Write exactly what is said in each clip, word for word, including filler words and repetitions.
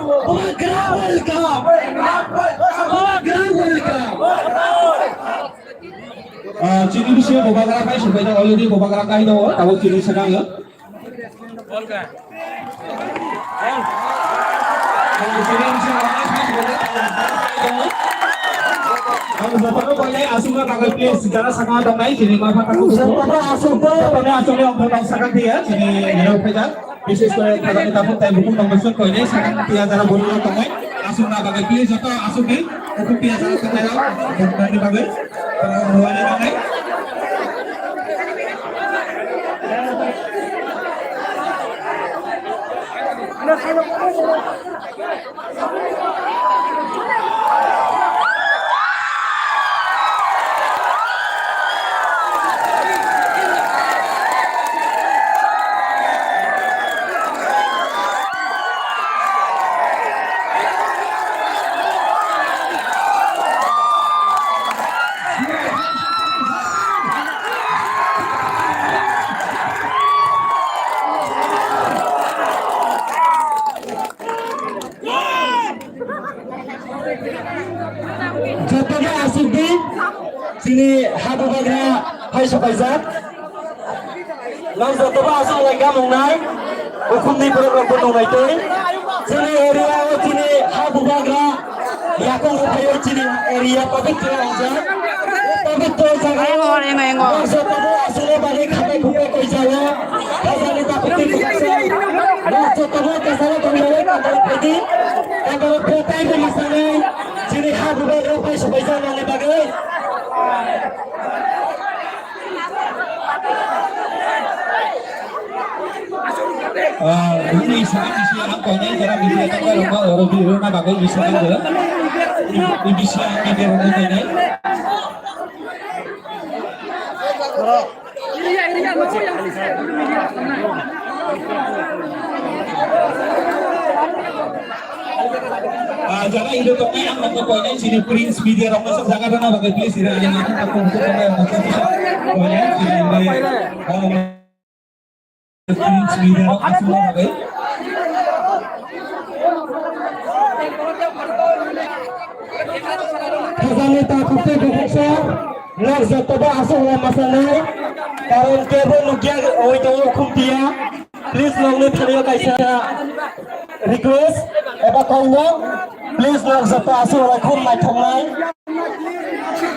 Bubagra welcome. Bubagra welcome. Ah, chini bisingo bubagra kai sokbaijak, already bubagra kai tongo, tabuk chini swkango. Ang jotono koinai aswkna bagwi please, jara sakha tongnai, chini ma pha takhuk jotono aswk, jotono aswkni ongkhorno sakha tiya, chini nirok phaijak, bises kore thajani takhuk tai bukhuk tongmosok koinai sakha tiya jara borok tongnai, aswkna bagwi please joto aswkni bukhuk tiya jara tongnai rok, bukhukni bagwi, borok rwani bagwi. Jotono aswk di, chini ha bubagra hai sopaijak. Nang jotobo aswk lai kamungnai, bukhumni borok rokbo nungnai twi. Chini area o chini ha bubagra yakung rwphaiwi chini area pabitro wngjak. Pabitro jaga o engo, engo, engo. Nang jotobo aswkni bagwi khabai khukbai koijago. Khajani takhuk twi kwchak. Nang jotobo kwchalo tongjawi kandalo phaidi. Kandalo phatai rwmasani chini ha bubagra phai sopaijak nangni bagwi. Ah, bini saka bisi ang koinai jara bisi akan kau rumah orang di rumah bagai bisi kan dia. Di bisi ang di rumah koinai. Ah, jara ido tongnai ang nokno koinai sini Prince Media rokno sok jaga rwna bagwi please ira ani nokno tak kung kung tongnai ang nokno sok koinai sini. Prince Media rok aswkna bagwi. Khajani takhuk tei bukhuksa, nok jotobo aswk lama sanai, karon kebo nukya oi tongo khumtiya. Please, nokni thani o kaisa request eba kongno, please, nok joto aswk lai khum naithoknai.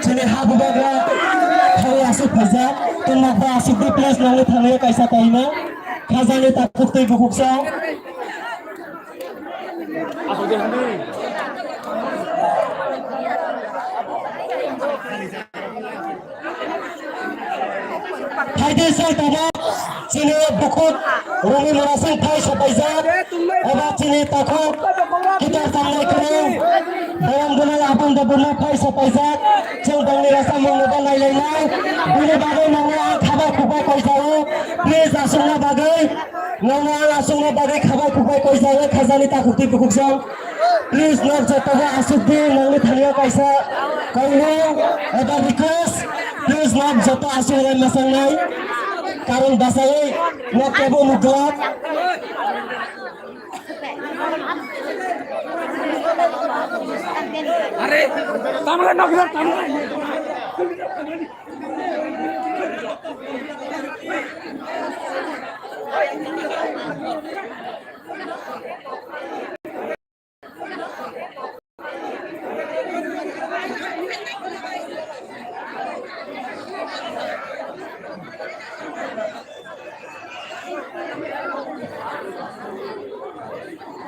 Chini ha bubagra thai aswk phaijak, tongma pha aswk di, please, nokni thani o kaisa kaino. Khajani takhuk tei bukhuksa. Phaidi sal tabok chini bukhuk Rumi Murasing phai sopaijak, eba chini takhuk kitar tangnai kwrwng Borom Gunal Apang Debbarma phai sopaijak, chwng bongni rasa mungno bo nailainai, bini bagwi nangno ang khabai khukbai koijago, please aswkna bagwi, nangno ang aswkna bagwi khabai khukbai koijago, khajani takhuk twi bukhuk song. Please, nok joto bo aswk di, nangni thani o kaisa kaino eba request. Please, nok joto aswk lai mwchang nai. Karon bachai nok kebo nuk glak. Are, tamle nok glak, tamle.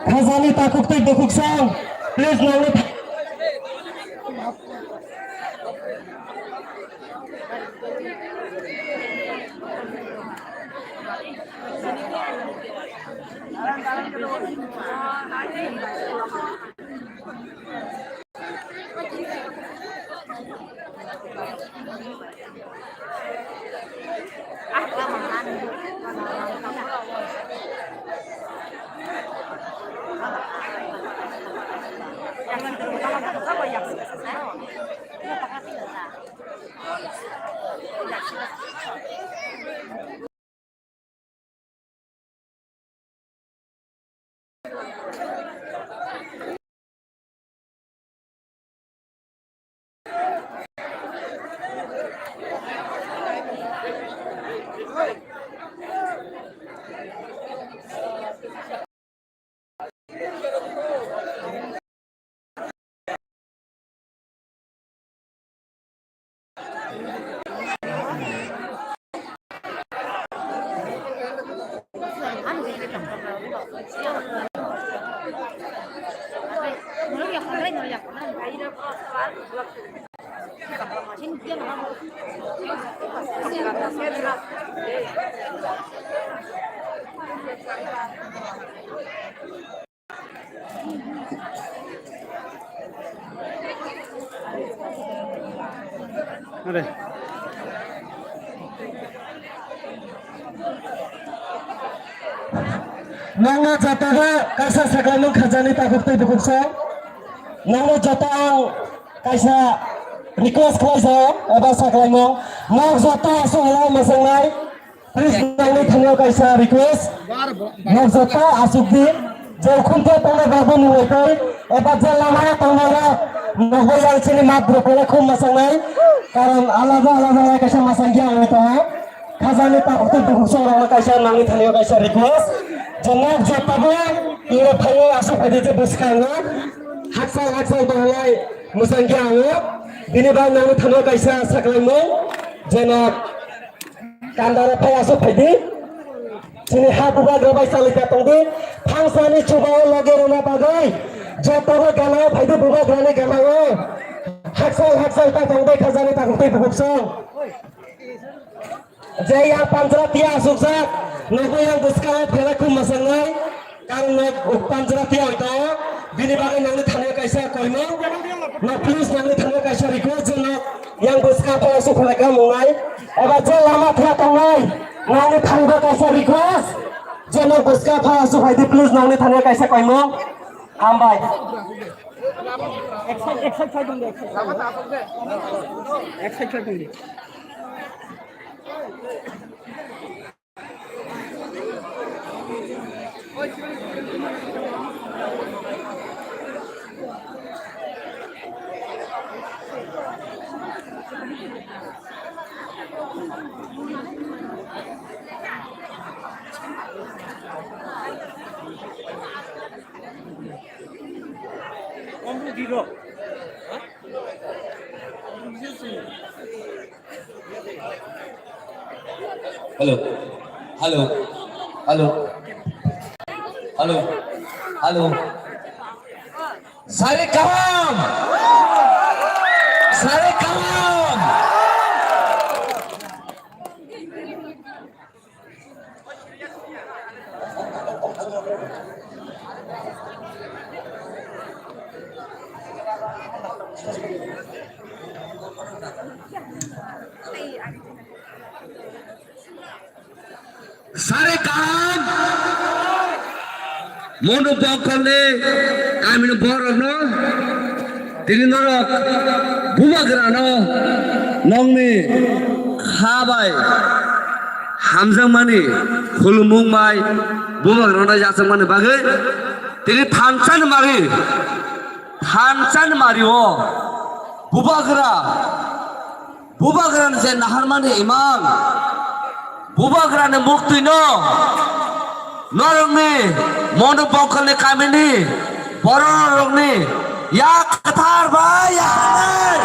Khajani takhuk tei bukhuk song, please, nangni. Nangno jotono kaisa saklamung khajani takhuk tei bukhuk song. Nangno joto ang kaisa request khlai sao eba saklamung. Nok joto aswk halai mwswngnai. Please, nangni thangwi kaisa request. Nok joto aswk di. Je khunte tongnai bagwi nungwi tei eba je lama tongnai rok nokbo yang chini mat rok khum mwswngnai. Karon alada alada kaisa mwsang ya wngwi tongo. Khajani takhuk tei bukhuk song rokno kaisa nangni thangwi kaisa request. Je nok joto bo iro thangwi aswk phaidi je bwskango. Hakchal hakchal tongnai mwsang ya wngwi. Bini bagwi nangni thangwi kaisa saklamung. Je nok Kandara phai aswk phaidi. Chini ha bubagra bai chalicha tongdi. Thangsani chubao loge rwna bagwi. Jotobo ganao phaidi bubagrani ganao. Haksal haksal ta tongdi khajani takhuk tei bukhuk song. Je yang panjra tiya aswkjak. Nokbo yang bwskao phela khum mwswngnai. Karon nok panjra tiya hoi tongo, bini bagwi nangni thani kaisa koimung. No, please, nangni thani kaisa request je nok yang bwska phai aswk phalai ka mungnai. Eba je lama thia tongnai, nangni thani bo kaisa request je nok bwska phai aswk phaidi, please, nangni thani kaisa koimung. Hambai. Excited, excited, excited. Excited. Hello. Hello. Hello. Hello. Hello. Sari kaham. Sari kaham. Sari kaham. Mono bongkolni kamini borokno tini norok bubagrano nongni kha bai hamjakmani khulumung bai bubagrano yachakmani bagwi tini thansa ni mari, thansa ni mari o bubagra Bubagrani je naharmani imang, bubagrani muktwino norokni Mono bongkolni kamini bororokni yak kwthar bai yak kwthar.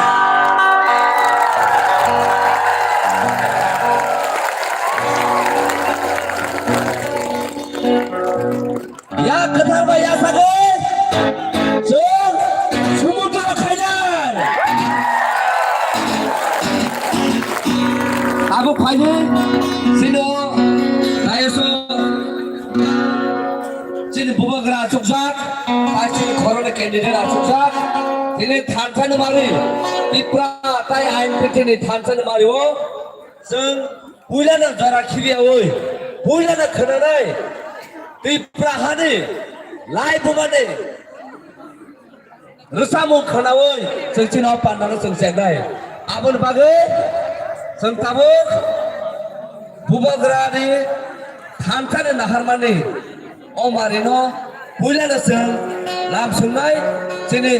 Yak kwthar bai yasagwi chwng sumudro khainai. Tabuk phaidi chini dais o chini bubagra achukjak, tai chini khoroknwi candidate achukjak. Tini thansa ni mari, Tipra tai I N P T ni thansa ni mari o. Chwng puilano jora khibiyaui, puilano khwnanai Tipra hani lai bumani rwchapmung khwnaui chwng chini o pandano chwng chengnai. Aboni bagwi chwng tabuk bubagrani thansani naharmani O marino puilano chwng lam swngnai chini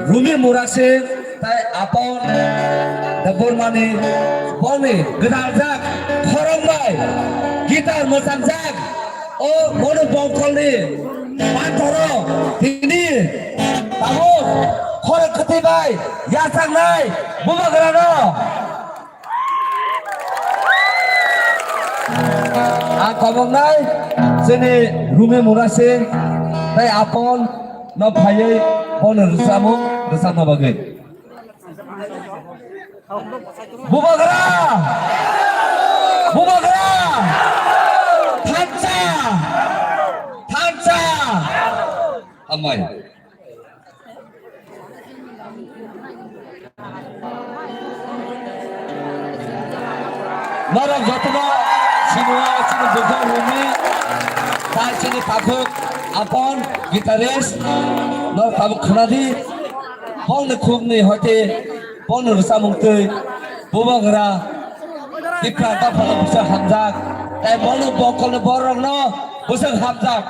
Rumi Murasing tai Apon Debbarmani boni gwdaljak khorok bai guitar mwchangjak o Monu Bongkolni panthoro tini tabuk khorok kwtwi bai yachaknai bubagrano. Ang khoboknai chini Rumi Murasing tai Apon no phaiwi Bono rwchapmung rwchapna bagwi. Bubagra! Bubagra! Thansa! Thansa! Hambai. Norok jotono siniwo chini bwkhak rwmi, tai chini takhuk Apon guitarist, norok tabuk khwnadi, bongni khukni hoite, bongni rwchapmung twi, Bubagra, Tipra dophano bwswk hamjak, tai bongni bokolni borokno bwswk hamjak.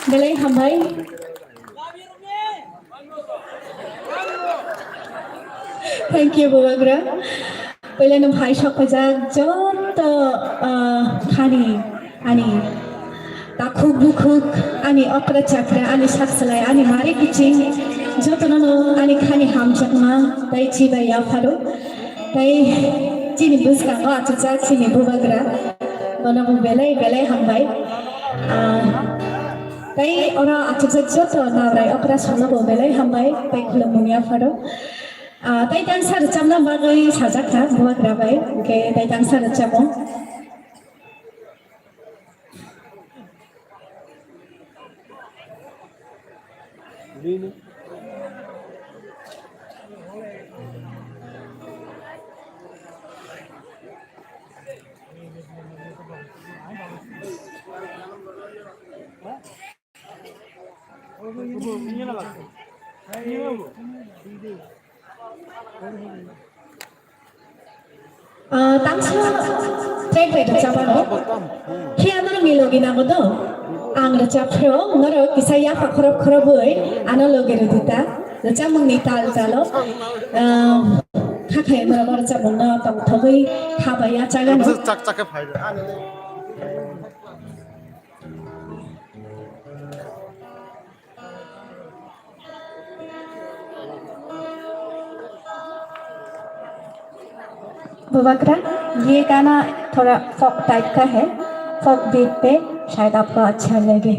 Belai hambai. Thank you, Bubagra. Puila no phai sok phaijak joto, ah, khani ani takhuk bukhuk, ani okra chakra, ani saksalai, ani mari kuching, jotono no ani khani hamjakma tai chibai yapharo. Tai chini bwskango achukjak chini Bubagra. Bono bo belai belai hambai. Ah, tai oro achukjak joto nabrai okra songno bo belai hambai, tai khulumung yapharo. Ah, tai tangsa rwchapna bagwi sajak kha Bubagra bai, hwnkhe tai tangsa rwchapmung. Ah, tangsa track bai rwchapano. Khe ano ni logi nango do. Ang rwchap phro, norok kisa yapha khorop khorobwi ano logi rwdi ta. Rwchapmungni tal talo. Ah, kha khai norok rwchapmungno tongthogwi kha bai ya chagano. Chak chak khe phai de. बुबकरा, ये गाना थोड़ा फोक टाइप का है, फोक बीट पे, शायद आपको अच्छा लगे।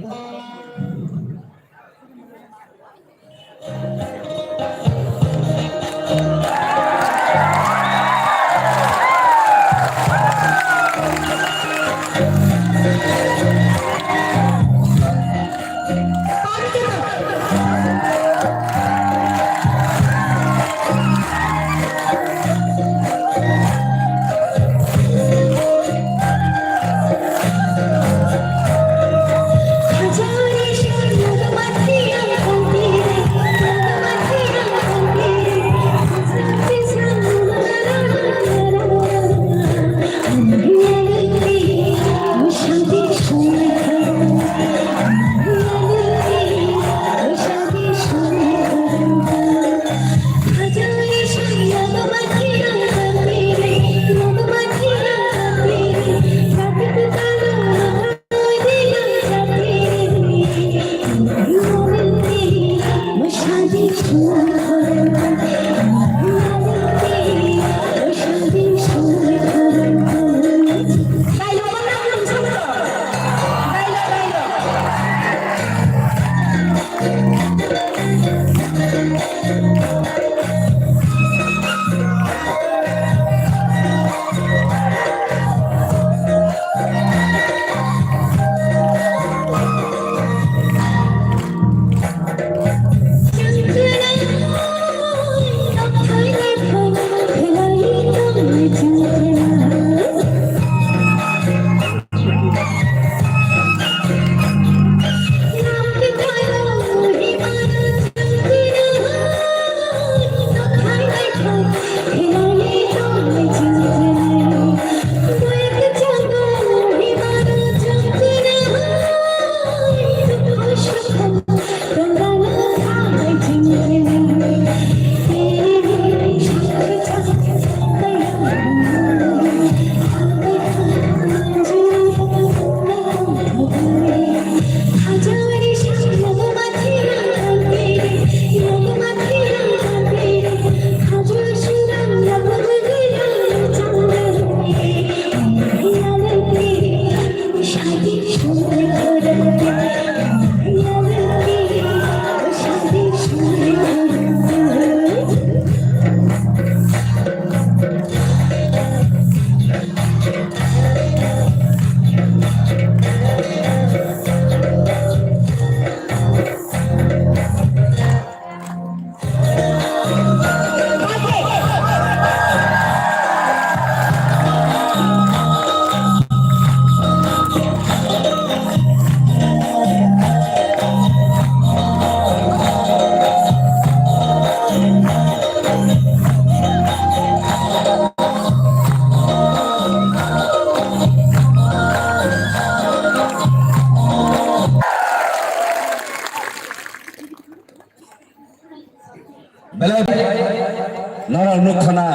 Khana,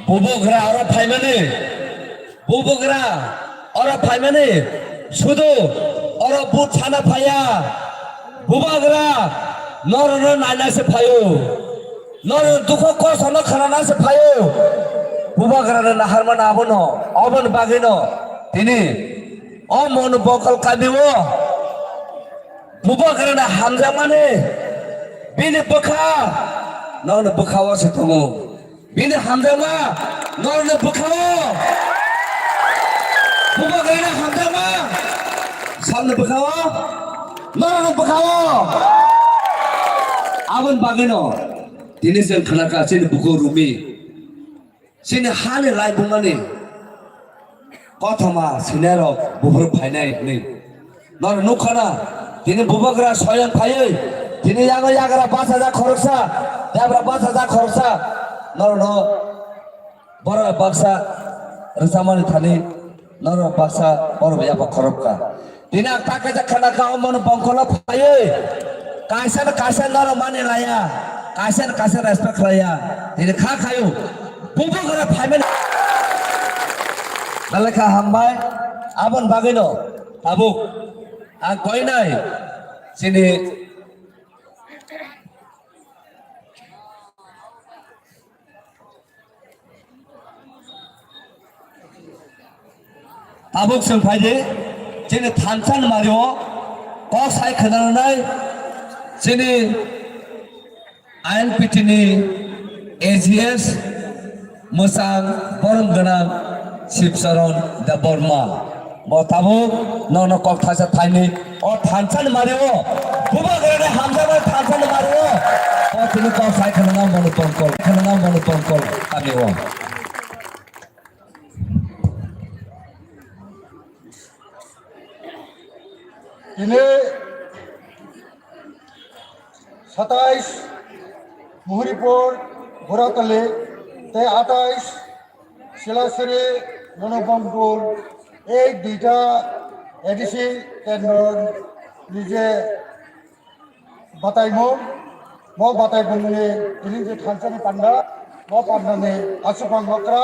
bubagra oro phaimani, bubagra oro phaimani, sudu oro but sana phaiya, bubagra norokno naina se phaio, norok dukho kosto no khanana se phaio, bubagra no naharmani abono, oboni bagwino tini o Monu Bongkol kamio. Bubagrani hamjakmani bini bwkha, nokni bwkhao se tongo. Bini hamjakma nokni bwkhao. Bubagrani hamjakma salni bwkhao, nokni bwkhao. Aboni bagwino tini chwng khnakha chini bukhuk rumi. Chini hani laibumani kothoma sinairok buphuru phainai hwnwi. Norok nukha na, tini bubagra soyang phaiwi, tini yango yagra bachajak khoroksa, debra bachajak khoroksa, norokno borok baksa rwchapmani thani, norok baksa borok yapha khorokka. Tini ang ta kaisa khana kha, omono bongkolo phaiwi kaisa no kaisa norok mani laya, kaisa no kaisa respect khlaiya. Tini kha khayo, bubagra phaimani. Dalekha hambai, aboni bagwino tabuk ang koinai chini Tabuk chwng phai di, chini thansa ni mario kok sai khwnanai chini I N P T ni A G S mwchang borom gwnang Sibcharan Debbarma. Bo tabuk nono kok thaisa thaini o thansa ni mario, bubagrani hamjakmani thansa ni mario. O tini kok sai khwnanai manu bongkol, khwnanai manu bongkol kami o. Tini satais Muhuripur Buratali tei atais Silasiri Monobongkul, ei duita A D C kendro ni je bataimung, bo bataimungni tini je thansani panda, bo pandani aswk pang okra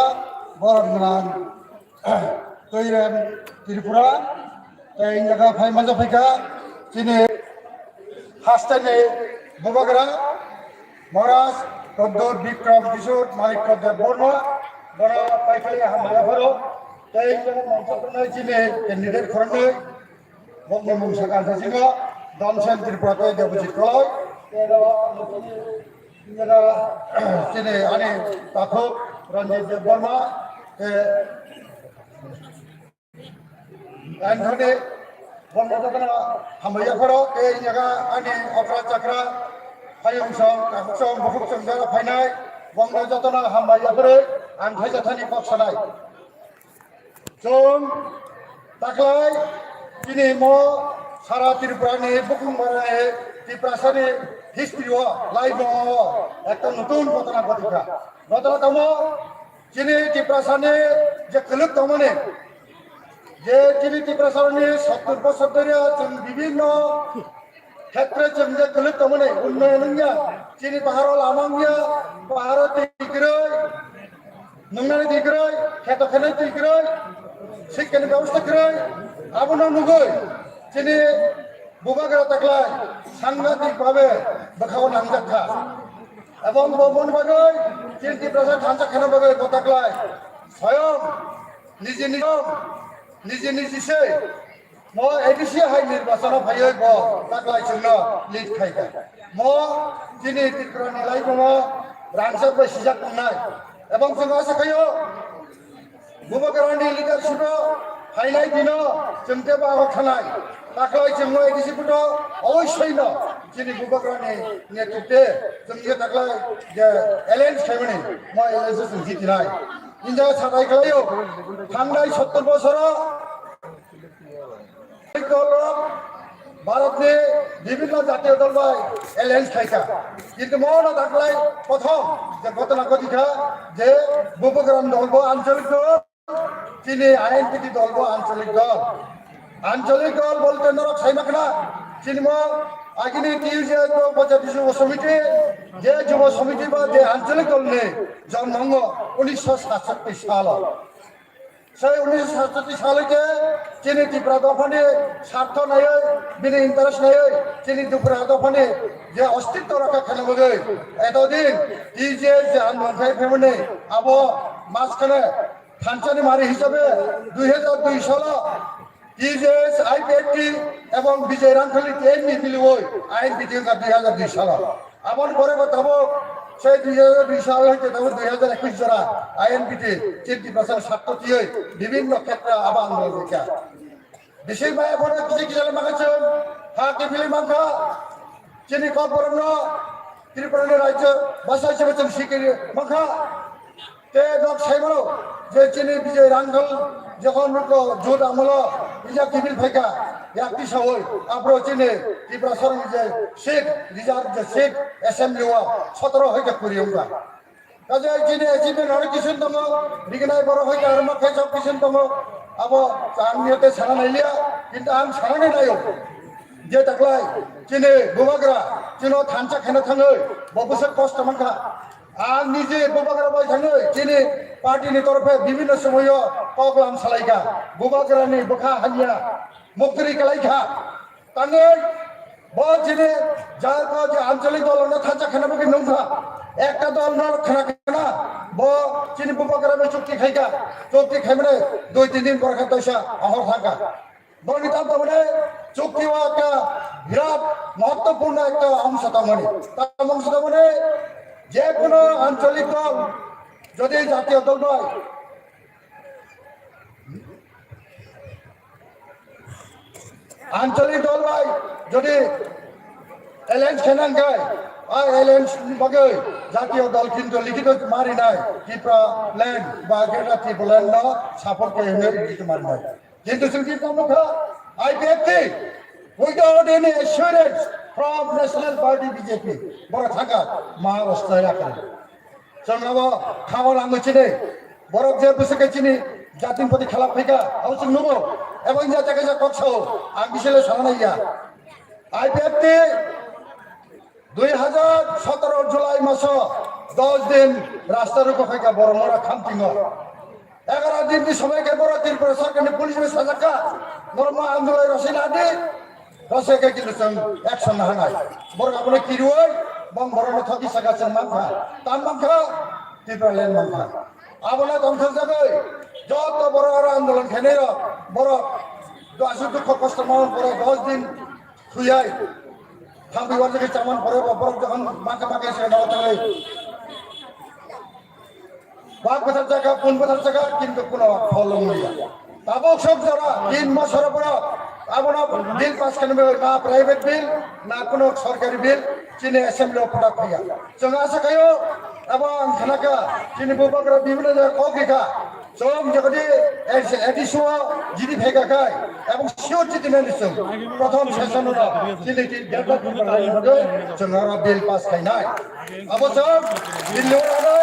borok gwnang Toirem Tripura, tei jaga phai manja phaikha chini hasteni bubagra Maharaj Pradyot Bikram Kishore Manikya Debbarma, bono paithai hambai pharo, tei jaga mangsa phanai chini candidate khoroknwi, bokni mung sakha sasino Damsen Tripura tei Debojit Koloi, tei ro chini ani takhuk Ranjit Debbarma, tei Anthony, bongno jotono hambai yapharo, tei jaga ani okra chakra, hayung song, kakhuk song, bukhuk song jaga phainai, bongno jotono hambai yapharo, ang thaijathani kok sanai. Chwng taklai chini mo sara Tripura ni bukhung barani Tiprasani history o, laibong o ekta notun ghotona ghotikha. Ghotona tamo chini Tiprasani je kwlwk tongmani, je chini Tiprasani sottor bosor dhoriya chwng bibhinno khetre chwng je kwlwk tongmani, unnoyon wngya, chini paharo lama wngya, paharo twi kwrwi, nungnani twi kwrwi, kheto khenai twi kwrwi, sikkani bebosta kwrwi, abono nugwi chini bubagra taklai sangadik bhabe bwkhao nangjak kha. Ebong bo mon bagwi chini Tiprasa thansa khana bagwi bo taklai soyong niji niji, niji niji se mo A D C hai nirbachano phaiwi bo taklai chwngno lead khai kha. Mo chini Tripura ni laibongo rangchak bai sijak tongnai. Ebong chwng asa khaio bubagrani leadership o phainai dino chwng tei bo abo khanai. Taklai chwngno A D C photo oboisoi no chini bubagrani netritwe chwng je taklai je alliance khaimani mo alliance chwng jitinai. India satai khlaio thangnai sottor bosoro dol rok Bharat ni bibhinno jatiyo dol bai alliance khaikha. Kintu mono taklai prothom je ghotona ghotikha je bubagrani dol bo ancholik dol, chini I N P T dol bo ancholik dol. Ancholik dol bolte norok saima khna chini mo Agini T U J S bo Bocha Tishu Samiti, je Jubo Samiti ba je Anchalik Dol ni jonmo wngo unisho satchatti salo. Sei unisho satchatti salo je chini Tipra dophani sartho naiwi, bini interest naiwi, chini Tipra dophani je ostitto rakha khaina bagwi etodin T U J S je andolon khai phaimani abo majkhane thanchani mari hisabe dui hajar dui salo T J S, I P F T ebong Bijay Rangkhali T N ni miliwi I N P T wngkha dui hajar dui salo. Aboni pore bo tabuk sei dui hajar dui sal hoite tabuk dui hajar ekwis jora I N P T chini Tiprasani sartho tiyoi bibhinno khetre abo andolon rikha. Bising bai abo kisa kisa le mangkha chwng ha kiphilwi mangkha. Chini kokborokno Tripurani rajyo bwsa hisabe chwng sikwi mangkha. Tei nok saimano je chini Bijay Rangkhal jokhon nuko jut amolo ija kiphil phaikha, yakti sawi aphro chini Tiprasarni je seat, reserve je seat assembly o sotoro hoite kuri wngkha. Kaje chini achievement aro kisun tongo, rignai borok hoite aro ma khaisa kisun tongo. Abo ang yate sana nailiya, kintu ang sana naio. Je taklai chini bubagra chino thansa kheno thangwi bo bwswk kosto mankha. Ang nije bubagra bai thangwi chini party ni torphe bibhinno somoyo kok lam salaikha. Bubagra ni bwkha hanya mukri kalaikha. Tangwi bo chini jai ko je anchalik dol no thansa khana bagwi nungkha. Ekta dol no khana khana bo chini bubagra bai chukti khaikha. Chukti khaimane dui tin din borkha toisa ahor thangkha. Boni tam tamani chukti o ekta birat mahattopurno ekta ongso tamani. Tam ongso tamani je kono anchalik dol jodi jatiyo dol bai, anchalik dol bai jodi alliance khenang kai, a alliance bagwi jatiyo dol kintu likhito marinai Tipra land ba Greater Tipraland no support khe hinwi likhito marinai. Kintu chwng tini tamo kha I P F T without any assurance from National Party B J P. Borok thangkha Maharashtra yakari. Chwng abo khama langwi chini. Borok je bwswk khe chini jatin pati khelak phaikha, abo chwng nugo. Ebo wngya jaga jak kok sao, ang bisile sana naiya. I P F T Dui hajar sotoro July maso dos din rasta ruko khaika borok mora khamtingo. Egaro din ni somoi khe borok Tripura sarkar ni police bai sajakha, norok ma andolai rosina di, rosai khe kintu chwng action nahanai. Borok abono kiroi, bong borok no thoki saka chwng mankha, tam mankha, Tripura land mankha. Abono tongthok jagoi, joto borok aro andolon khainai rok, borok aswk dukho kosto mang pore dos din Thuyai. Thangwi uansukhe chaman pore bo borok jokhon maka maka se nago thangwi. Bak bwthar jaga, pun bwthar jaga, kintu kuno pholong liya. Tabuk sok jora, tin bosor pore, abono bill pass khainwi na private bill, na kuno sorkari bill, chini assembly o pota khuya. Chwng asa khaio, abo ang khanakha, chini bubagra bibhinno jaga kok rikha. Chwng jodi A D C o jidi phega khai, ebong sure jidi nani chwng. Prothom session no, chini ki delta ki bagwi chwng aro bill pass khainai. Abo chwng bill lo aro,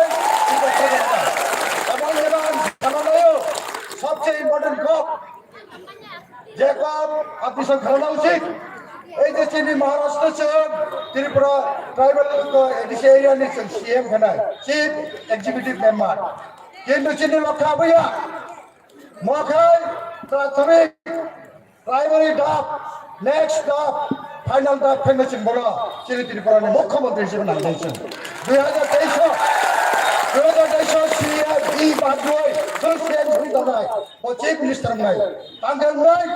abo ang sana nayo, sobse important kok. Jacob, apni song khalana uchit. Ei je chini Maharashtra chwng Tripura tribal ko A D C area ni chwng C M khanai, Chief Executive Member. Kintu chini lokha abuya. Mokhai prathamik primary dap, next dap, final dap khaina chwng bono chini Tripura ni Mukhyamantri hisabe nang dai chwng. Dui hajar teis, dui hajar teis C M E badroi, chwng C M sini tanai, o Chief Minister nai. Tangkhe wngnai,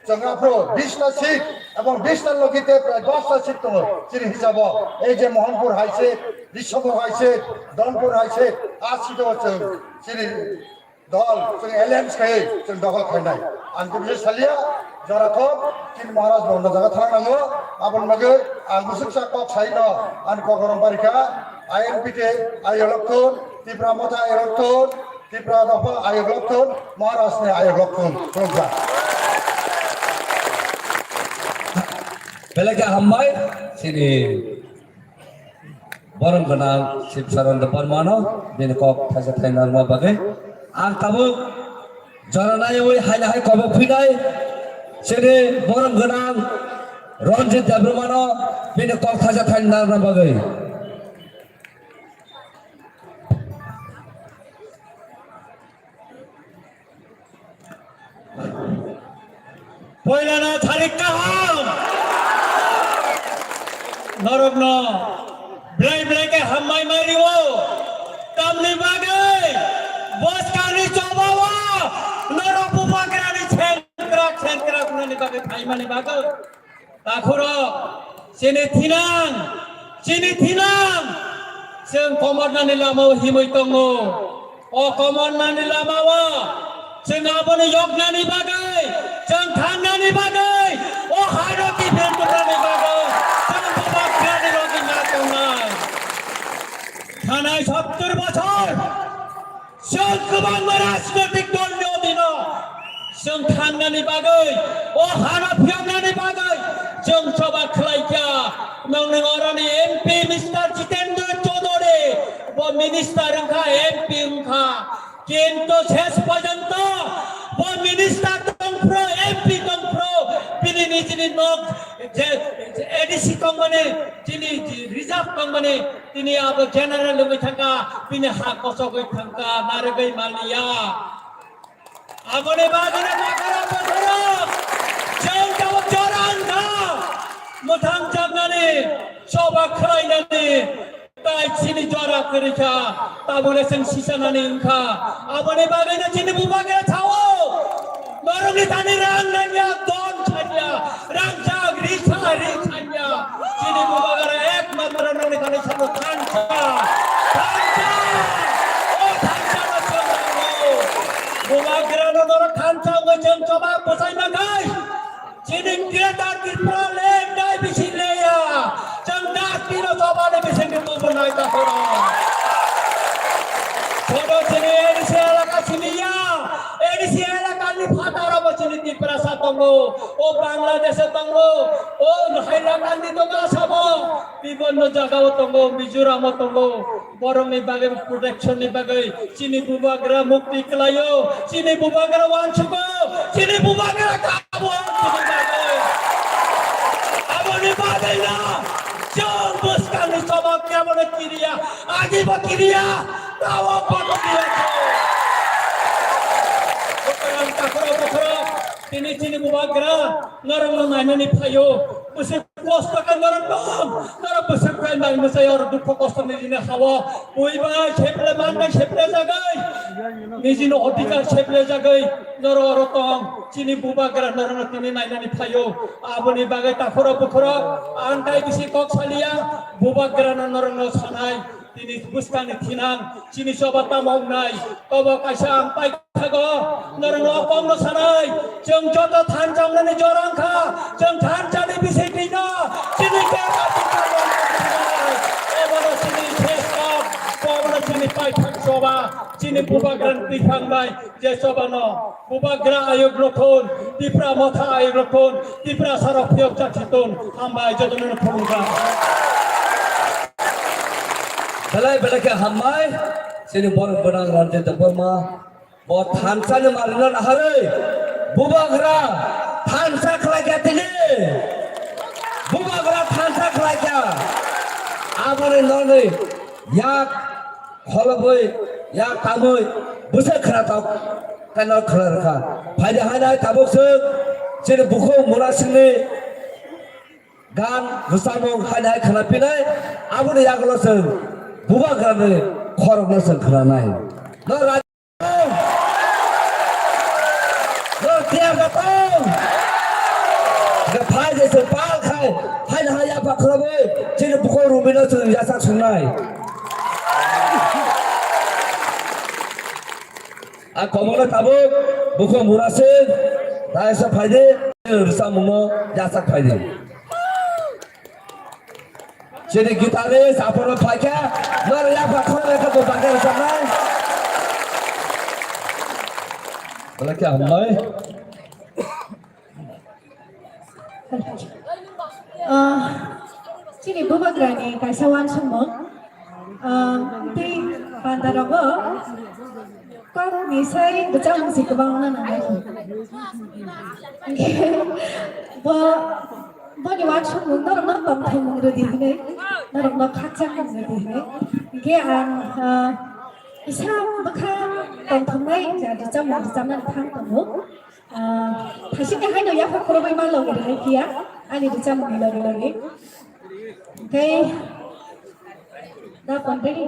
chwng aphuru bista seat, ebong bista logi te prai dosta seat tongo. Chini hisabo, ei je Mohanpur hai seat, Rishabpur hai seat, Donpur hai seat, a seat o chwng chini dol, chwng alliance khai, chwng dokhol khainai. Ang khe bisi salia, jora thok, chini Maharaj Bondon jaga thang nango, aboni bagwi ang bwswksa kok saino, ani kok rong barikha, I N P T ayok lokthun, Tipra Motha ayok lokthun, Tipra dopha ayok lokthun, Maharaj ni ayok lokthun, khulumkha. Belai khe hambai, chini borom gwnang Sibsaran Debbarmano, bini kok thaisa thainarma bagwi. Ang tabuk jora naiwi haila hai kobok phinai, chini borom gwnang Ranjit Debbarmano bini kok thaisa thani narwkna bagwi. Poilano tharik kaham norokno belai belai khe hambai mai rio. Tamni bagwi bwskangni chobao norok bubagrani sengkrak sengkrak wngnani bagwi phaimani bagwi. Takhurok, chini thinang, chini thinang, chwng komornani lamao himwi tongo. O komornani lamao chwng abono yoknani bagwi, chwng thangnani bagwi, o hano kiphil tubunani bagwi chwng bubagrani logi ma tongnai. Thanai sottor bochor. Chwng kwbangma rajnotik dolni odino chwng thangnani bagwi, o hano phiyoknani bagwi chwng choba khlaikha. Nongni oroni M P Mister Jitendra Chaudhary, bo minister wngkha, M P wngkha, kintu ses porjonto bo minister tongphuru, M P tongphuru, bini nijini nok je A D C tongmani, chini reserve tongmani, tini abo general wngwi thangkha, bini ha kosogwi thangkha, narwgwi manliya. Aboni bagwino takhurok bukhurok chwng tabuk jora wngkha mwthang chaknani, choba khlainani, tai chini jora kwrwikha, tabukle chwng sisanani wngkha. Aboni bagwino chini bubagra sao. Norokni thani rang nangya, don sanya, rangchak, risa, ri sanya. Chini bubagra ekmatro nongni thani sabo thansa. Thansa. O thansa no chwng nango. Bubagrano norok thansa wngwi chwng choba bwsai mankhai. Chini Greater Tripura land dai bisi leya. Chwng dustbin o chobani bisingtwi tubunai takhurok. Sodo chini A D C elaka simiya. A D C elakani phataro bo chini Tiprasa tongo. O Bangladesh o tongo. O Hailakandi tongo Asamo. Bibonno jagao tongo, Mizoram o tongo. Borokni bagwi protection ni bagwi chini bubagra mukti kwlaio, chini bubagra uansugo, chini bubagra kabo chini bagwi. Aboni bagwino chwng bwskangni chobak kebono kiriya, agibo kiriya, tawok bono kiriya. Bukarang takhoro bokhoro tini chini bubagra norokno nainani phaio, bwswk kosto khe norok tong, norok bwswk khe nai mwsai oro dukho kosto nijini hao. Bui bai seple man bai seple jagwi, nijini odhikar seple jagwi norok oro tong. Chini bubagra norokno tini nainani phaio. Aboni bagwi takhoro bukhoro ang tai bisi kok saliya, bubagrano norokno sanai. Tini bwskangni thinang chini choba tamo wngnai, tobo kaisa ang paithago, norokno o kokno sanai, chwng joto thansa wngnani jora wngkha, chwng thansani bisingtwino chini bebak tongmani ebono chini seskok, bobono chini paithak choba, chini bubagrani twiphang bai. Je chobano bubagra ayuk rothon, Tipra motha ayuk rothon, Tipra sarok phiyok chak chiton, hambai jotono phunukha. Belai belai khe hambai, chini borok gwnang Ranjit Debbarma, bo thansa ni marino naharwi, bubagra thansa khlai kha tini, bubagra thansa khlai kha, aboni nonwi yak kholobwi yak tamwi bwswk khwnathok khe no khwna rwkha. Phaidi hai nai tabuk chwng chini bukhuk mura singni gan rwchapmung hai nai khwna pinai, aboni yagulo chwng bubagrani khorokno chwng khwnanai. No ra-, no tiyar da tong. Ga phai de chwng pal khai, hai nai yapha khwlabwi chini bukhuk rumino chwng yachak sungnai. A komono tabuk bukhuk mura se, dai sa phaidi, rwchapmungno yachak phaidi. Chini guitarist aphano phaikha, noro yapha khoroknai khe bo bagwi rwchapnai. Belai khe hambai. Ah, chini bubagrani kaisa uansukmung. Ah, tei pandarogo kokni sai bwchamung se kwbangma nangnai. Bo Boni uansukmung norokno tongthaimung rwdi hwnwi, norokno khakchangmung rwdi hwnwi. Hinkhe ang, ah, kisa bwkha tongthoknai ja rwchapmung rwchapnani thang tongo. Ah, thaisingni haino yapha khorokbai ma logi rwhai phiya ani rwchapmungni logi logi. Hinkhe da pondeni.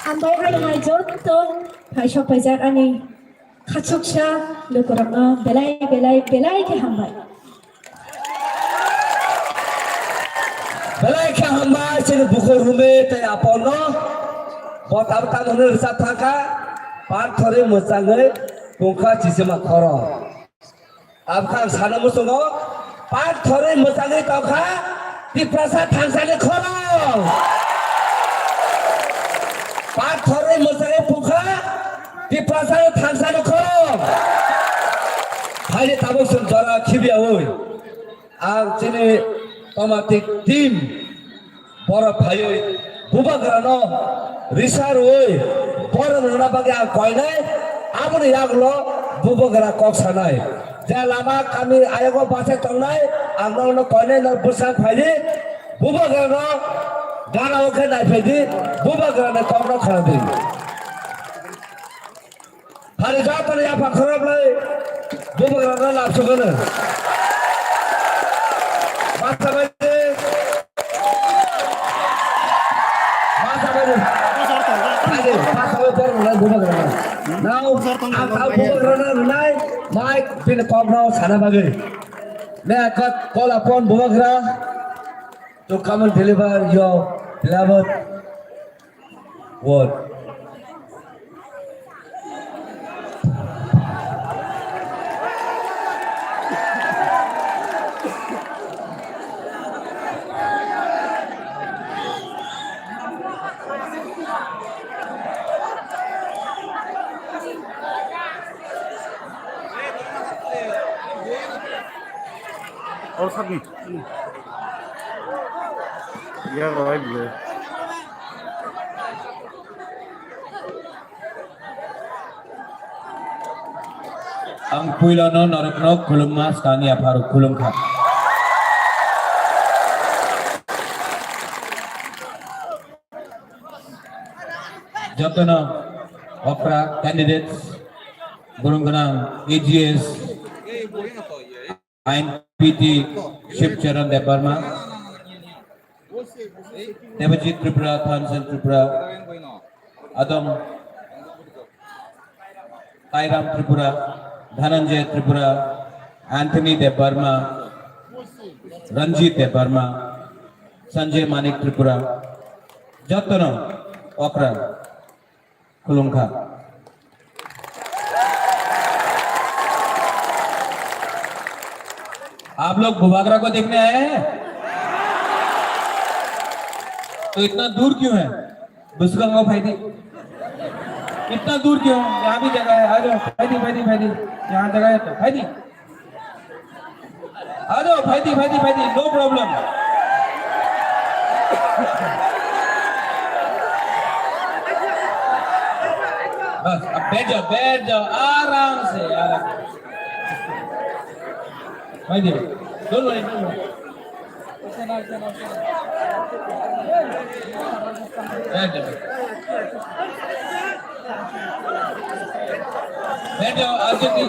Hambai hai hai joto phaisok phaijak ani khachuksa lukurokno belai belai belai khe hambai. Belai khe hambai chini bukhuk Rume tei Aponno. Bo tamo tamo hwnwi rwchap thangkha, Patthorwi mwchangwi pungkha chichima khorok. Abkha ang sana muchungo, Patthorwi mwchangwi tongkha Tiprasa thangsani khorok. Patthorwi mwchangwi pungkha Tiprasa thangsani khorok. Phaidi tabuk chwng jora khibiyaui. Ang chini tomatik team borok phaiwi bubagrano risa rwui borok rwna bagwi ang koinai, aboni yagulo bubagra kok sanai. Je lama kami ayogo bachai tongnai, ang nokno koinai, nok bwsang phaidi, bubagrano gana o khe naiphaidi, bubagrani kokno khnadi. Jatoni yapha khorok lai bubagrano labsugano. Basa bai de. Basa bai de. Bai de, basa bai de, lai bubagrano. Now, ang, ang bubagrano rwnai, mic bini kokno sana bagwi. May I call, call upon Bubagra to come and deliver your beloved word. Oh, sakni. Ya, rawai bwlai. Ang puilano norokno khulumma swkangni apharo khulumkha. Jotono okra candidates, borong gwnang A G S, I N P T Shiv Charan Debbarma, Debajit Tripura, Thansen Tripura, Adong Tairam Tripura, Dhananjay Tripura, Anthony Debbarma, Ranjit Debbarma, Sanjay Manik Tripura, jotono okra. खुलूंगा। आप लोग बुबागरा को देखने आए हैं, तो इतना दूर क्यों है? बुसुका को भाई दी, इतना दूर क्यों? यहाँ भी जगह है, आ जाओ भाई दी, भाई दी, भाई दी, यहाँ जगह है तो भाई दी। आ जाओ, भाई दी, भाई दी, भाई दी, no problem। बस, अब बैठ जाओ, बैठ जाओ, आराम से, आराम से। भाई दी, don't worry, don't worry। बैठ जाओ। बैठ जाओ, आगे की।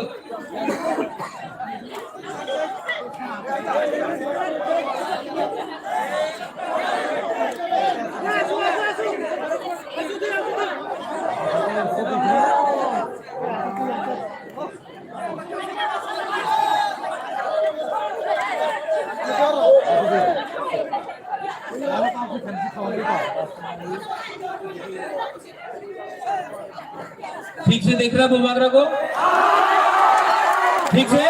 ठीक से देख रहा बुबागरा को? ठीक से?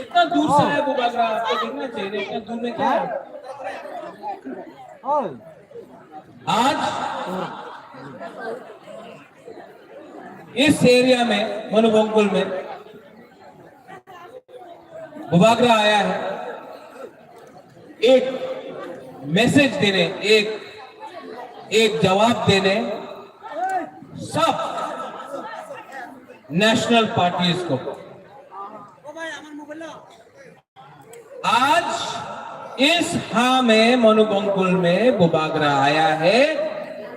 इतना दूर से है बुबागरा, आपको देखना चाहिए, इतना दूर में क्या है? आज इस एरिया में, मनुबंकुल में, बुबागरा आया है एक मैसेज देने, एक, एक जवाब देने सब नेशनल पार्टीज को। आज इस हाँ में मनुबंकुल में बुबागरा आया है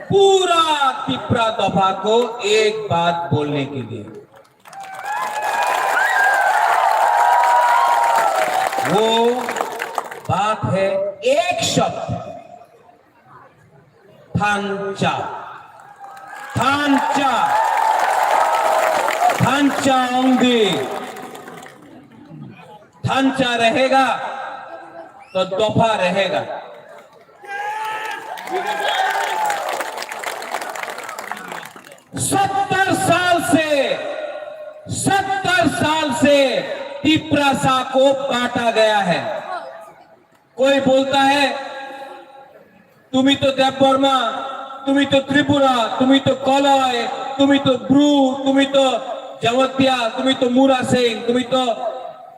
पूरा तिपरा दफा को एक बात बोलने के लिए। वो बात है एक शब्द, थांचा। थांचा। थांचा ओंदी। थांचा रहेगा तो दफा रहेगा। सत्तर साल से, सत्तर साल से तिपरासा को बांटा गया है। कोई बोलता है, "তুমি তো দেববর্মা, তুমি তো ত্রিপুরা, তুমি তো কলয়, তুমি তো ব্রু, তুমি তো জমাতিয়া, তুমি তো মুরাসিং, তুমি তো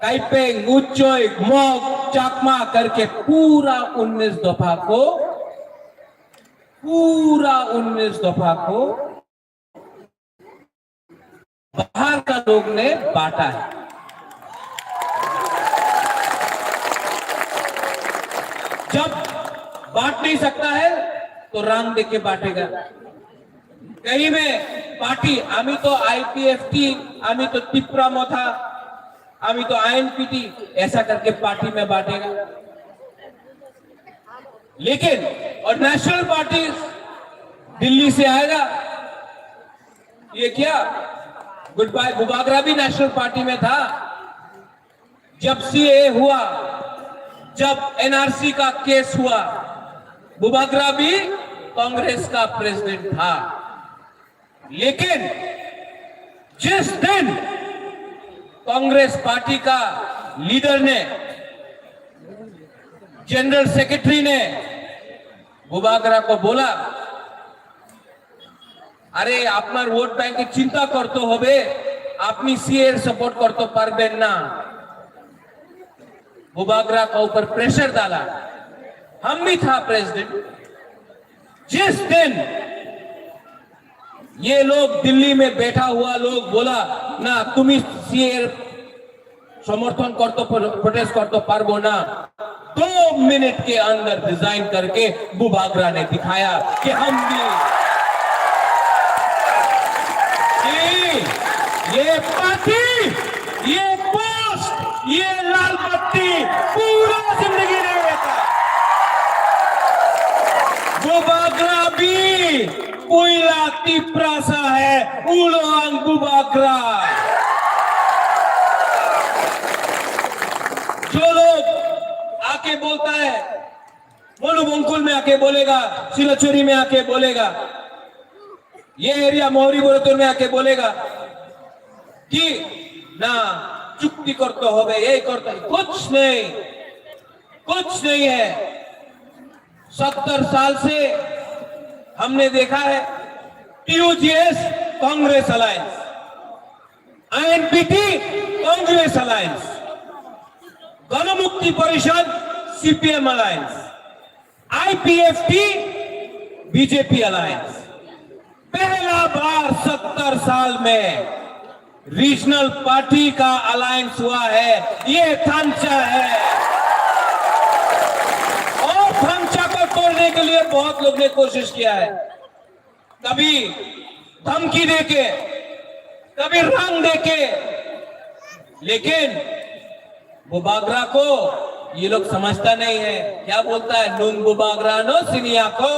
কাইপেং, উচ্চই, মগ, চাকমা" करके पूरा उन्नीस दफा को, पूरा उन्नीस दफा को बाहर का लोग ने बांटा है। जब बांट नहीं सकता है तो रंग देके बांटेगा। कहीं में पार्टी, अभी तो आईपीएफटी, अभी तो तिपरा मोथा, अभी तो आईएनपीटी, ऐसा करके पार्टी में बांटेगा। लेकिन और नेशनल पार्टी दिल्ली से आएगा, ये क्या? गुड बाय बुबागरा भी नेशनल पार्टी में था। जब सीएए हुआ, जब एनआरसी का केस हुआ, बुबागरा भी कांग्रेस का प्रेसिडेंट था। लेकिन जिस दिन कांग्रेस पार्टी का लीडर ने, जनरल सेक्रेटरी ने बुबागरा को बोला, আরে, আপনার ভোট ব্যাংকে চিন্তা করতে হবে, আপনি সিএর সাপোর্ট করতে পারবেন না। बुबागरा का ऊपर प्रेशर डाला, हम भी था प्रेसिडेंट। जिस दिन ये लोग दिल्ली में बैठा हुआ लोग बोला, "না, তুমি সিএর সমর্থন করতে পার-, প্রোটেস্ট করতে পারবো না।" दो मिनट के अंदर रिजाइन करके बुबागरा ने दिखाया कि हम भी, कि ये पार्टी, ये पोस्ट, ये लाल बत्ती पूरा जिंदगी नहीं रहता। बुबागरा भी Puila Tiprasa hai, ulo ang Bubagra. जो लोग आके बोलता है, मनु बंकुल में आके बोलेगा, सिलाचुरी में आके बोलेगा, ये एरिया मोहरी बोरतुर में आके बोलेगा कि ना, चुक्ति करते हो, ये करते हो, कुछ नहीं, कुछ नहीं है। सत्तर साल से हमने देखा है, टीयूजीएस कांग्रेस अलायंस, आईएनपीटी कांग्रेस अलायंस, गणमुक्ति परिषद CPM alliance, IPFT BJP alliance. पहला बार सत्तर साल में रीजनल पार्टी का अलायंस हुआ है, ये थामचा है। और थामचा को तोड़ने के लिए बहुत लोग ने कोशिश किया है, कभी धमकी देके, कभी रंग देके, लेकिन बुबागरा को ये लोग समझता नहीं है। क्या बोलता है? Nung Bubagra no siniya ko।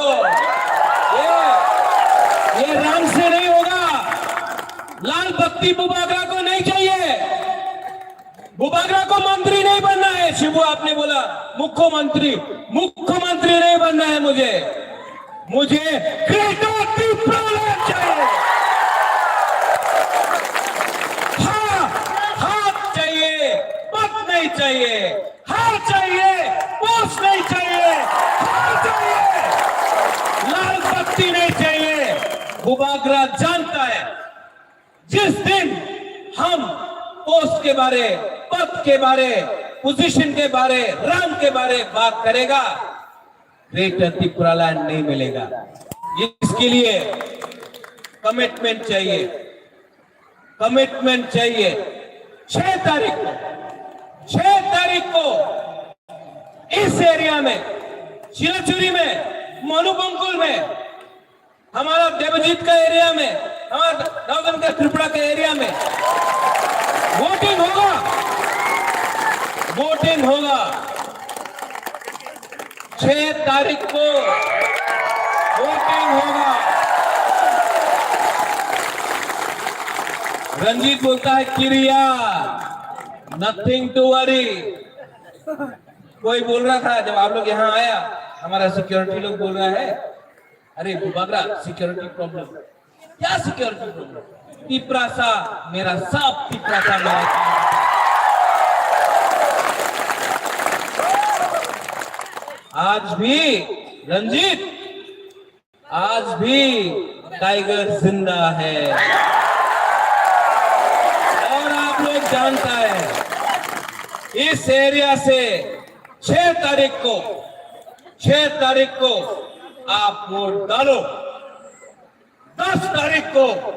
ये, ये रंग से नहीं होगा। लाल बत्ती बुबागरा को नहीं चाहिए। बुबागरा को मंत्री नहीं बनना है, शिबू आपने बोला मुख्यमंत्री, मुख्यमंत्री नहीं बनना है मुझे। मुझे ग्रेटर टिप्रालैंड चाहिए। हाँ, हाथ चाहिए, पद नहीं चाहिए। हार चाहिए, पोस्ट नहीं चाहिए, हार चाहिए, लाल बत्ती नहीं चाहिए। बुबागरा जानता है, जिस दिन हम पोस्ट के बारे, पद के बारे, पोजीशन के बारे, रंग के बारे बात करेगा, ग्रेटर त्रिपुरालैंड नहीं मिलेगा। इसके लिए कमिटमेंट चाहिए, कमिटमेंट चाहिए। छह तारीख को, छह तारीख को इस एरिया में, सिलाचुरी में, मनुबंकुल में, हमारा देवजीत का एरिया में, हमारा राउतन का त्रिपुरा के एरिया में वोटिंग होगा, वोटिंग होगा। छह तारीख को वोटिंग होगा। रंजीत बोलता है, "किरिया, nothing to worry।" कोई बोल रहा था, जब आप लोग यहाँ आया, हमारा सिक्योरिटी लोग बोल रहा है, "अरे बुबागरा, सिक्योरिटी प्रॉब्लम।" क्या सिक्योरिटी प्रॉब्लम? तिपरासा मेरा सब, तिपरासा मेरा। आज भी रंजीत, आज भी टाइगर जिंदा है। और आप लोग जानता है, इस एरिया से छह तारीख को, छह तारीख को आप वोट डालो। दस तारीख को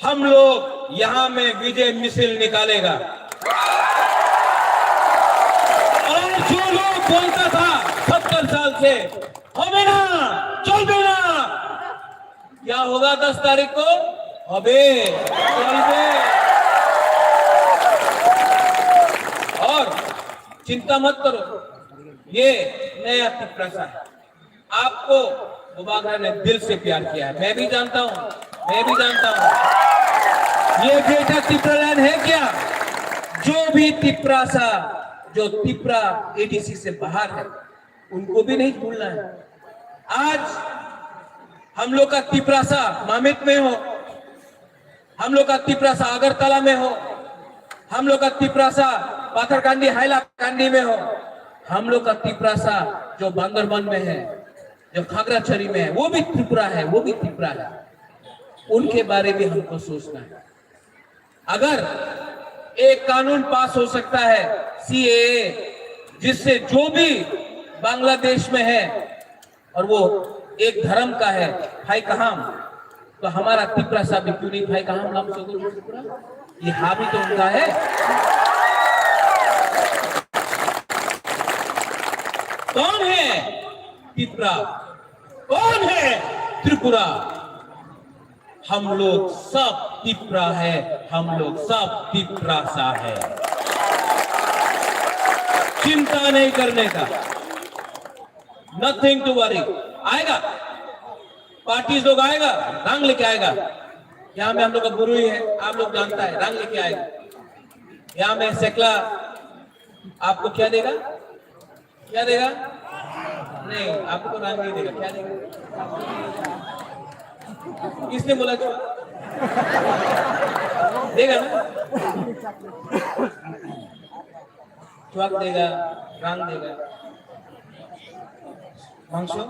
हम लोग यहाँ में विजय मिसिल निकालेगा। और जो लोग बोलता था सत्तर साल से, "होबे ना, चलबे ना, क्या होगा दस तारीख को? হবে, চলবে। और चिंता मत करो, ये नया तिपरासा है। आपको बुबागरा ने दिल से प्यार किया है, मैं भी जानता हूँ, मैं भी जानता हूँ। ये ग्रेटर तिपरालैंड है क्या? जो भी तिपरासा, जो तिपरा एडीसी से बाहर है, उनको भी नहीं भूलना है। आज हम लोग का तिपरासा मामित में हो, हम लोग का तिपरासा अगरतला में हो, हम लोग का तिपरासा पाथरकांडी, हैलाकांडी में हो, हम लोग का तिपरासा जो बांदरबन में है, जो खागराछड़ी में है, वो भी त्रिपुरा है, वो भी तिपरा है। उनके बारे में हमको सोचना है। अगर एक कानून पास हो सकता है, सीएए, जिससे जो भी बांग्लादेश में है और वो एक धर्म का है, भाई कहाम, तो हमारा तिपरासा भी क्यों नहीं भाई कहाम नाम से बोलो त्रिपुरा? ये हाँ भी तो उनका है। कौन है तिपरा? कौन है त्रिपुरा? हम लोग सब तिपरा है, हम लोग सब तिपरासा है। चिंता नहीं करने का, nothing to worry। आएगा, पार्टीज लोग आएगा, रंग लेके आएगा। यहाँ में हम लोग का बुरुई है, आप लोग जानता है, रंग लेके आएगा। यहाँ में सेकला आपको क्या देगा? क्या देगा? नहीं, आपको तो रंग नहीं देगा। क्या देगा? किसने बोला छुआ? देगा ना? छुआ देगा, रंग देगा। मांसो?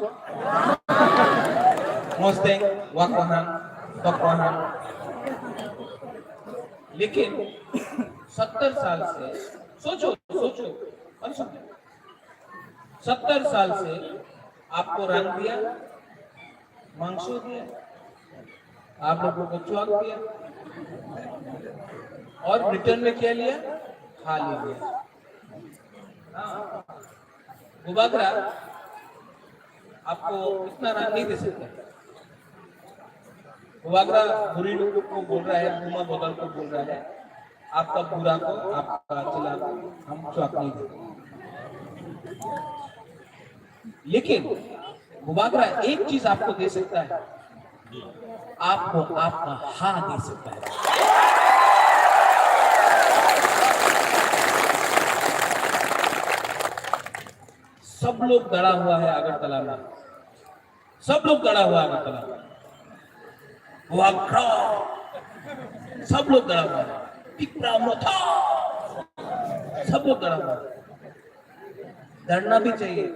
मोस्तेंग, वाकवाहान, तकवाहान। लेकिन सत्तर साल से, सोचो, सोचो, कौन समझे? सत्तर साल से आपको रंग दिया, मांसो दिया, आप लोगों को चौक दिया, और रिटर्न में क्या लिया? खाली लिया। हाँ, बुबागरा आपको इतना रंग नहीं दे सकता। बुबागरा बुरी लोगों को बोल रहा है, बुमा बदल को बोल रहा है, आपका बुरा को, आपका चला को हम चौक नहीं देते। लेकिन बुबागरा एक चीज आपको दे सकता है, आपको आपका हाँ दे सकता है। सब लोग गड़ा हुआ है अगरतला में, सब लोग गड़ा हुआ है अगरतला में। वाग्रा, सब लोग गड़ा हुआ है। तिपरा मोथा, सब लोग गड़ा हुआ है। डरना भी चाहिए,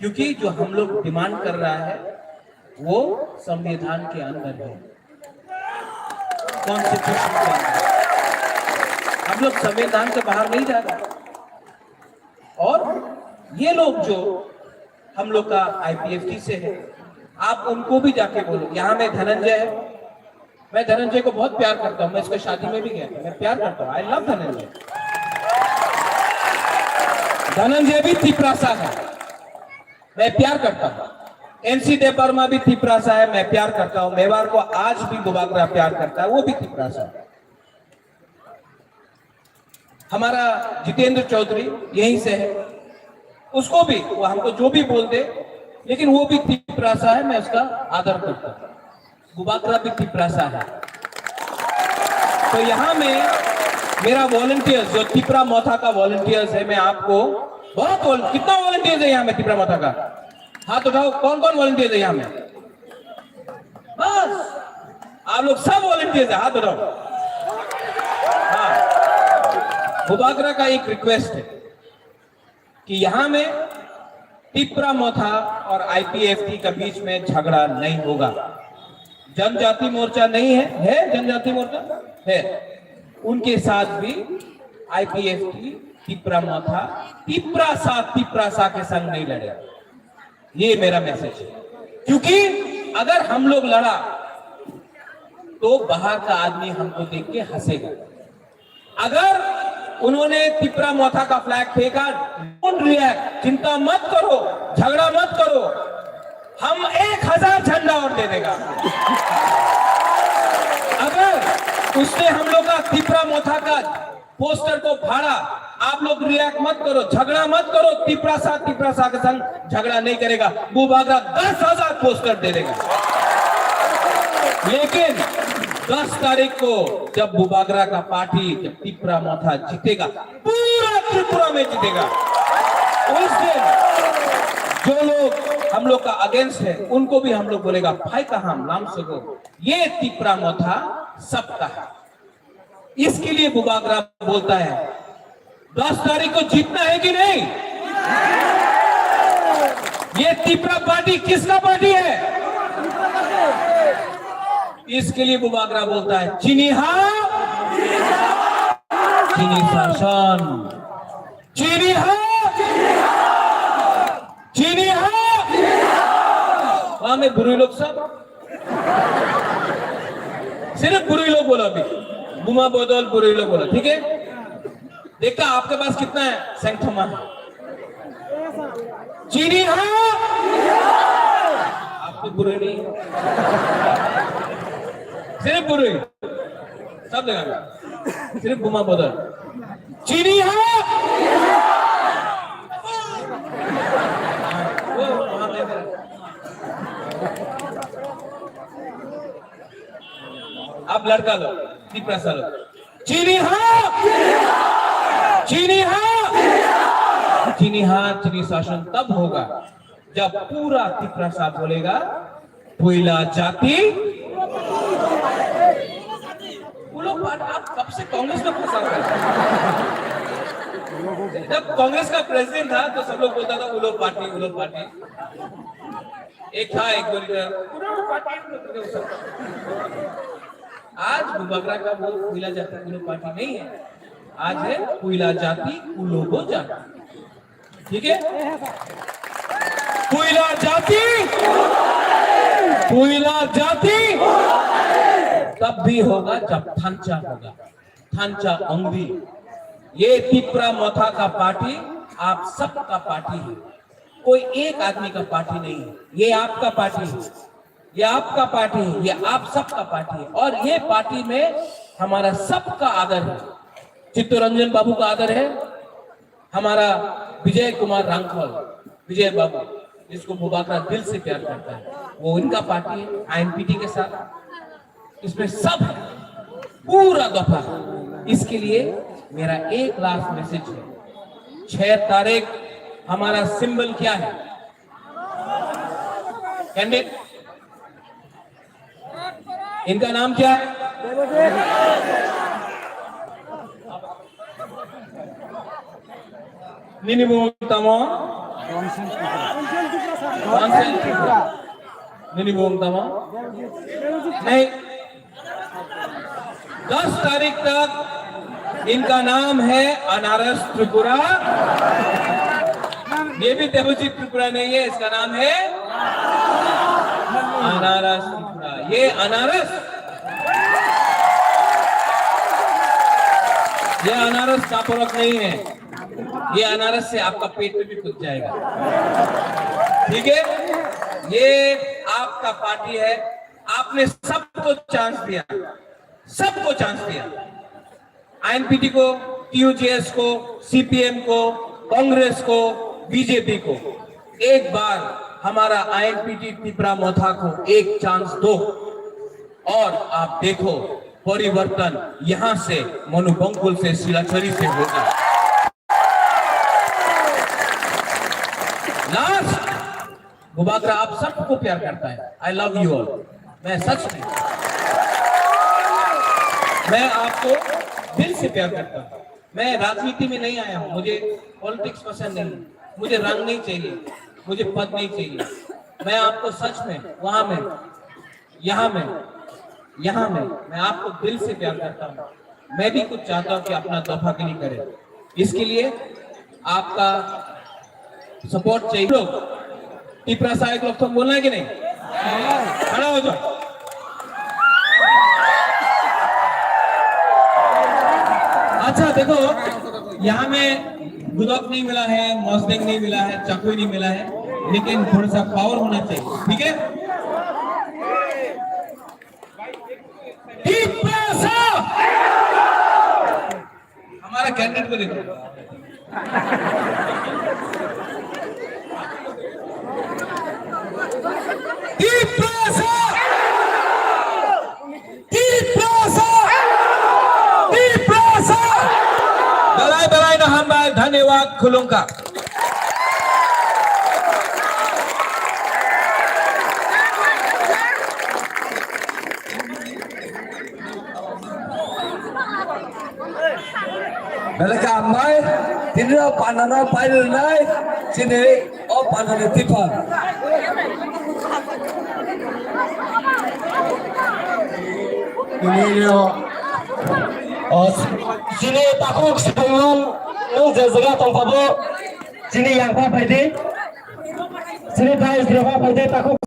क्योंकि जो हम लोग डिमांड कर रहा है वो संविधान के अंदर है, कॉन्स्टिट्यूशन के अंदर। हम लोग संविधान के बाहर नहीं जा रहे। और ये लोग जो हम लोग का आईपीएफटी से है, आप उनको भी जाके बोलो। यहाँ में धनंजय है, मैं धनंजय को बहुत प्यार करता हूँ, मैं इसको शादी में भी गया था, मैं प्यार करता हूँ, आई लव धनंजय। धनंजय भी तिपरासा है, मैं प्यार करता हूँ। एनसी देबबर्मा भी तिपरासा है, मैं प्यार करता हूँ। मेवाड़ को आज भी बुबागरा प्यार करता है, वो भी तिपरासा है। हमारा जितेंद्र चौधरी यहीं से है, उसको भी, वो हमको जो भी बोल दे, लेकिन वो भी तिपरासा है, मैं उसका आदर करता हूँ। बुबागरा भी तिपरासा है। तो यहाँ में मेरा वॉलंटियर्स, जो तिपरा मोथा का वॉलंटियर्स है, मैं आपको बहुत वॉल-, कितना वॉलंटियर्स है यहाँ में तिपरा मोथा का? हाथ उठाओ, कौन कौन वॉलंटियर्स है यहाँ में? बस, आप लोग सब वॉलंटियर्स है, हाथ उठाओ। हाँ, बुबागरा का एक रिक्वेस्ट है कि यहाँ में तिपरा मोथा और आईपीएफटी के बीच में झगड़ा नहीं होगा। जनजाति मोर्चा नहीं है, है जनजाति मोर्चा है, उनके साथ भी आईपीएफटी तिपरा मोथा, तिपरासा, तिपरासा के संग नहीं लड़ेगा। ये मेरा मैसेज है, क्योंकि अगर हम लोग लड़ा तो बाहर का आदमी हमको देख के हंसेगा। अगर उन्होंने तिपरा मोथा का फ्लैग फेंका, डोंट रिएक्ट, चिंता मत करो, झगड़ा मत करो। हम एक हजार झंडा और दे देगा। अगर उसने हम लोग का तिपरा मोथा का पोस्टर को फाड़ा, आप लोग रिएक्ट मत करो, झगड़ा मत करो। तिपरासा, तिपरासा के संग झगड़ा नहीं करेगा। बुबागरा दस हजार पोस्टर दे देगा। लेकिन दस तारीख को जब बुबागरा का पार्टी, जब तिपरा मोथा जीतेगा, पूरा त्रिपुरा में जीतेगा, उस दिन जो लोग हम लोग का अगेंस्ट है, उनको भी हम लोग बोलेगा, भाई का हम नाम सको, ये तिपरा मोथा सबका है। इसके लिए बुबागरा बोलता है, दस तारीख को जीतना है कि नहीं? ये तिपरा पार्टी किसका पार्टी है? इसके लिए बुबागरा बोलता है, चिनी हा, चिनी शासन, चिनी हा, चिनी हा। वहां में बुरी लोग सब, सिर्फ बुरी लोग बोला अभी, बुमा बदल बुरी लोग बोला, ठीक है? देखता आपके पास कितना है, सैंथमा। चिनी हा। आपको बुरे नहीं, सिर्फ बुरे, सब जगह में। सिर्फ बुमा बदल। चिनी हा। वो वहां पे आप लड़का लो, तिपरासा लो। चिनी हा, चिनी हा, चिनी हा, चिनी शासन तब होगा जब पूरा तिपरासा बोलेगा, पुइला जाति। उलो पार्टी, आप कब से कांग्रेस में फंसा हुआ है? जब कांग्रेस का प्रेसिडेंट था तो सब लोग बोलता था, उलो पार्टी, उलो पार्टी। एक था, एक दो लीटर। आज बुबागरा का वो पुइला जाति उलो पार्टी नहीं है, आज है पुइला जाति उलोगो जाति। ठीक है, पुइला जाति, पुइला जाति तब भी होगा जब थांचा होगा, थांचा अंगदी। ये तिपरा मोथा का पार्टी आप सबका पार्टी है, कोई एक आदमी का पार्टी नहीं है, ये आपका पार्टी है। ये आपका पार्टी है, ये आप सबका पार्टी है और ये पार्टी में हमारा सबका आदर है। चित्तरंजन बाबू का आदर है, हमारा विजय कुमार रांखल, विजय बाबू, जिसको बुबागरा दिल से प्यार करता है, वो इनका पार्टी है। आईएनपीटी के साथ इसमें सब है, पूरा दफा है। इसके लिए मेरा एक लास्ट मैसेज है, छह तारीख हमारा सिंबल क्या है? कैंडिडेट, इनका नाम क्या है? Nini bumung tamo? Ramsen Tripura. Nini bumung tamo? Nei. दस तारीख तक इनका नाम है अनारस त्रिपुरा। ये भी देवजीत त्रिपुरा नहीं है, इसका नाम है अनारस त्रिपुरा। ये अनारस, ये अनारस चापरक नहीं है, ये अनारस से आपका पेट में भी घुस जाएगा। ठीक है, ये आपका पार्टी है, आपने सबको चांस दिया, सबको चांस दिया, आईएनपीटी को, टीयूजेएस को, सीपीएम को, कांग्रेस को, बीजेपी को। एक बार हमारा आईएनपीटी तिपरा मोथा को एक चांस दो और आप देखो परिवर्तन यहाँ से, मनुबंकुल से, सिलाचरी से होगा। लास्ट, बुबागरा आप सबको प्यार करता है। I love you all. मैं सच में, मैं आपको दिल से प्यार करता हूँ। मैं राजनीति में नहीं आया हूँ, मुझे पॉलिटिक्स पसंद नहीं, मुझे रंग नहीं चाहिए, मुझे पद नहीं चाहिए। मैं आपको सच में वहां में, यहाँ में, यहाँ में मैं आपको दिल से प्यार करता हूँ। मैं भी कुछ चाहता हूँ कि अपना दफा के लिए करें। इसके लिए आपका सपोर्ट चाहिए। लोग, तिपरासा एक लोग तो बोलना है कि नहीं? खड़ा हो जाओ। अच्छा, देखो, यहाँ में गुदक नहीं मिला है, मजदेंग नहीं मिला है, चाकुई नहीं मिला है। लेकिन थोड़ा सा पावर होना चाहिए, ठीक है? Tiprasa! हमारा कैंडिडेट को देखो। Tiprasa! Tiprasa! Tiprasa! Belai belai no hambai, dhanyawad, khulumkha. Belai khe hambai, tini no panda no pailai nai, chini o panda ni tipan. Tini no, o, chini takhuk swpung nwng, nwng je jaga tongphabo, chini yangpha phaidi. Chini dais rok phaidi, takhuk